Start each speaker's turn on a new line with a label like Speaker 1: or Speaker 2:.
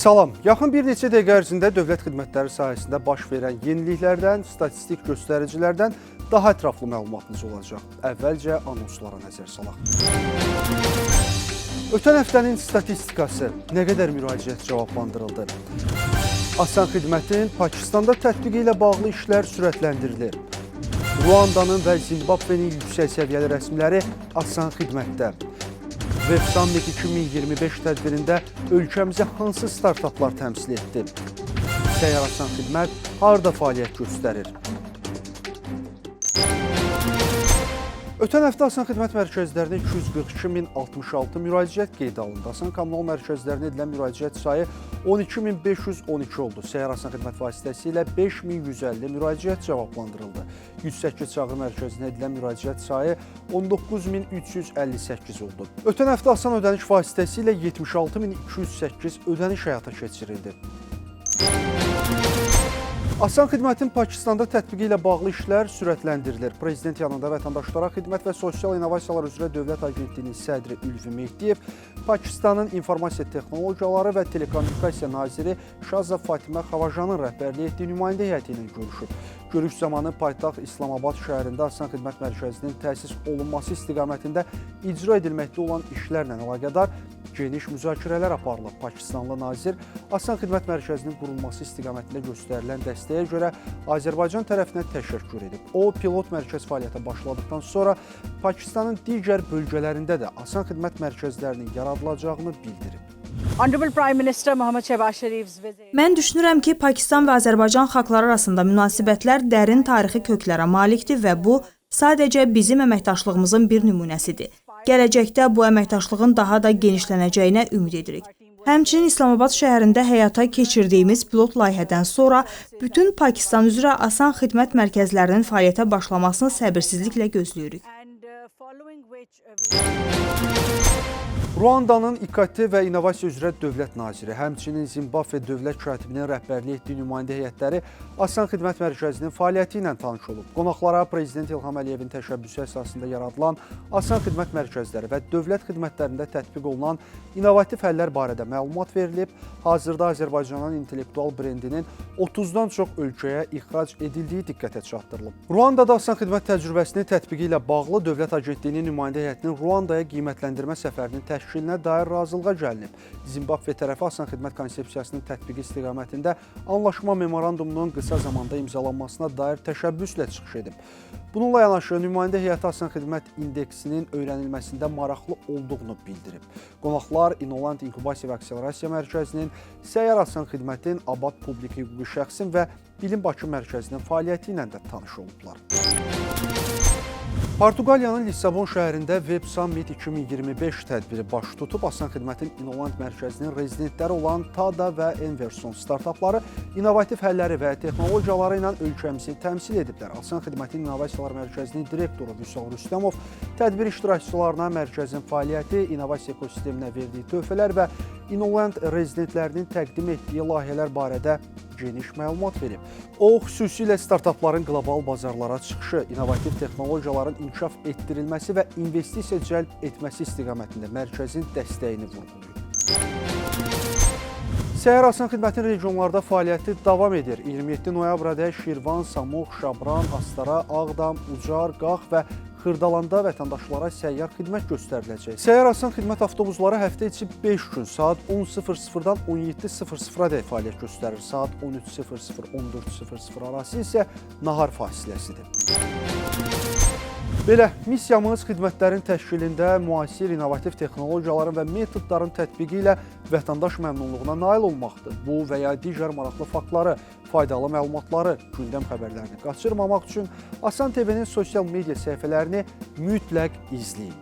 Speaker 1: Salam. Yaxın bir neçə dəqiqə ərzində dövlət xidmətləri sahəsində baş verən yeniliklərdən, statistik göstəricilərdən daha ətraflı məlumatınız olacaq. Əvvəlcə anonslara nəzər salaq. Ötən həftənin statistikası: nə qədər müraciət cavablandırıldı? Asan xidmətin Pakistanda tətbiqi ilə bağlı işlər sürətləndirilir. Ruandanın və Zimbabvenin yüksək səviyyəli rəsmiləri asan xidmətdə. Web Summit 2025 tədbirində ölkəmizi hansı startaplar təmsil etdi? Səyyar asan xidmət harda fəaliyyət göstərir? Ötən həftə asan xidmət mərkəzlərinə 242.066 müraciət qeydə alındı. Asan kommunal mərkəzlərinə edilən müraciət sayı 12.512 oldu. Səyyar asan xidmət vasitəsilə 5.150 müraciət cavablandırıldı. 108 çağrı mərkəzinə edilən müraciət sayı 19.358 oldu. Ötən həftə asan ödəniş vasitəsilə 76.208 ödəniş həyata keçirildi. Asan xidmətin Pakistanda tətbiqi ilə bağlı işlər sürətləndirilir. Prezident yanında vətəndaşlara xidmət və sosial innovasiyalar üzrə Dövlət Agentliyinin sədri Ülvi Mehdiyev, Pakistanın informasiya texnologiyaları və telekommunikasiya naziri Şaza Fatimə Xavajanın rəhbərlik etdiyi nümayəndə heyəti ilə görüşüb. Görüş zamanı paytaxt İslamabad şəhərində Asan xidmət mərkəzinin təsis olunması istiqamətində icra edilməkdə olan işlərlə əlaqədar geniş müzakirələr aparılıb. Pakistanlı nazir Asan xidmət mərkəzinin qurulması istiqamətində göstərilən dəstəyə görə Azərbaycan tərəfinə təşəkkür edib. O, pilot mərkəz fəaliyyətə başladıqdan sonra Pakistanın digər bölgələrində də asan xidmət mərkəzlərinin yaradılacağını bildirib.
Speaker 2: Honorable Prime Minister Mohammad Shehbaz Sharif's visit.
Speaker 3: Mən düşünürəm ki, Pakistan və Azərbaycan xalqları arasında münasibətlər dərin tarixi köklərə malikdir və bu sadəcə bizim əməkdaşlığımızın bir nümunəsidir. Gələcəkdə bu əməkdaşlığın daha da genişlənəcəyinə ümid edirik. Həmçinin İslamabad şəhərində həyata keçirdiyimiz pilot layihədən sonra bütün Pakistan üzrə asan xidmət mərkəzlərinin fəaliyyətə başlamasını səbirsizliklə gözləyirik.
Speaker 2: And following which we
Speaker 1: Ruandanın İKT və İnnovasiya üzrə Dövlət Naziri, həmçinin Zimbabve Dövlət Katibinin rəhbərlik etdiyi nümayəndə heyətləri Asan Xidmət Mərkəzinin fəaliyyəti ilə tanış olub. Qonaqlara Prezident İlham Əliyevin təşəbbüsü əsasında yaradılan Asan Xidmət Mərkəzləri və dövlət xidmətlərində tətbiq olunan innovativ həllər barədə məlumat verilib. Hazırda Azərbaycanın intellektual brendinin 30-dan çox ölkəyə ixrac edildiyi diqqətə çatdırılıb. Ruandada asan xidmət təcrübəsinin tətbiqi ilə bağlı Dövlət Agentliyinin nümayəndə heyətinin Ruandaya qiymətləndirmə səfərinin təşkilinə dair razılığa gəlinib. Zimbabve tərəfi asan xidmət konsepsiyasının tətbiqi istiqamətində anlaşma memorandumunun qısa zamanda imzalanmasına dair təşəbbüslə çıxış edib. Bununla yanaşı nümayəndə heyəti asan xidmət indeksinin öyrənilməsində maraqlı olduğunu bildirib. Qonaqlar Innoland İnkubasiya və Akselerasiya Mərkəzinin, Səyyar Asan Xidmətin, Abad Publik Hüquqi Şəxsin və Bilim Bakı Mərkəzinin fəaliyyəti ilə də tanış olublar. Portuqaliyanın Lissabon şəhərində Web Summit 2025 tədbiri baş tutub. Asan Xidmətin Innoland Mərkəzinin rezidentləri olan Tada və Enverson startapları innovativ həlləri və texnologiyaları ilə ölkəmizi təmsil ediblər. Asan Xidmətin İnnovasiyalar Mərkəzinin direktoru Vüsal Rüstəmov tədbir iştirakçılarına mərkəzin fəaliyyəti, innovasiya ekosisteminə verdiyi töhfələr və Innoland rezidentlərinin təqdim etdiyi layihələr barədə geniş məlumat verib. O, xüsusilə startapların qlobal bazarlara çıxışı, innovativ texnologiyaların inkişaf etdirilməsi və investisiya cəlb etməsi istiqamətində mərkəzin dəstəyini vurğulayıb. Səyyar asan xidmətin regionlarda fəaliyyəti davam edir. 27 noyabradək Şirvan, Samux, Şabran, Astara, Ağdam, Ucar, Qax və Xırdalanda vətəndaşlara səyyar xidmət göstəriləcək. Səyyar asan xidmət avtobusları həftə içi 5 gün saat 10:00-dan 17:00-a dək fəaliyyət göstərir. Saat 13:00-14:00 arası isə nahar fasiləsidir. Belə, missiyamız xidmətlərin təşkilində müasir innovativ texnologiyaların və metodların tətbiqi ilə vətəndaş məmnunluğuna nail olmaqdır. Bu və ya digər maraqlı faktları, faydalı məlumatları, gündəm xəbərlərini qaçırmamaq üçün Asan TV-nin sosial media səhifələrini mütləq izləyin.